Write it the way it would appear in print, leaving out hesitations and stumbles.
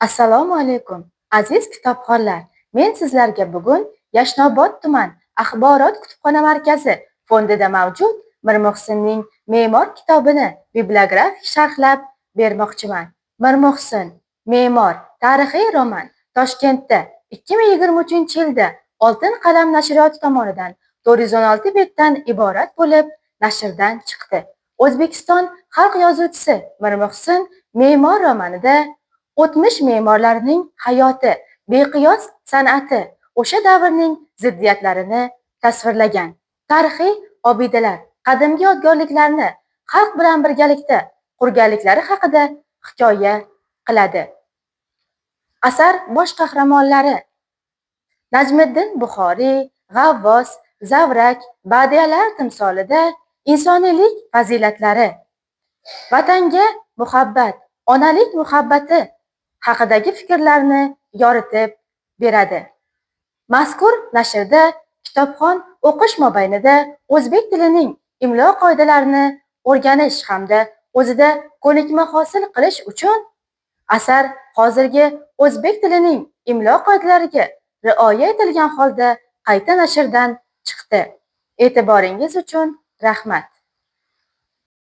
Assalomu alaykum, aziz kitobxonlar. Men sizlarga bugun Yashnobod tuman axborot kutubxona markazi fondida mavjud Mirmuhsinning Me'mor kitobini bibliografik sharhlab bermoqchiman. Mirmuhsin Me'mor tarixiy roman Toshkentda 2023-yilda Oltin qalam nashriyoti tomonidan 416 betdan iborat bo'lib nashrdan chiqdi. O'zbekiston xalq yozuvchisi Mirmuhsin Me'mor romanida o'tmish me'morlarining hayoti, beqiyos san'ati, o'sha davrning ziddiyatlarini tasvirlagan. Tarixiy obidalar, qadimgi yodgorliklarni xalq bilan birgalikda qurganliklari haqida hikoya qiladi. Asar bosh qahramonlari Najmiddin Buxoriy, G'avvos, Zavrak, badiyalar timsolida insoniylik fazilatlari, vatanga muhabbat, onalik muhabbati haqidagi fikrlarni yoritib beradi. Mazkur nashrda kitobxon o'qish mobaynida o'zbek tilining imlo qoidalarini o'rganish hamda o'zida ko'nikma hosil qilish uchun asar hozirgi o'zbek tilining imlo qoidalariga rioya etilgan holda qayta nashrdan chiqdi. E'tiboringiz uchun rahmat.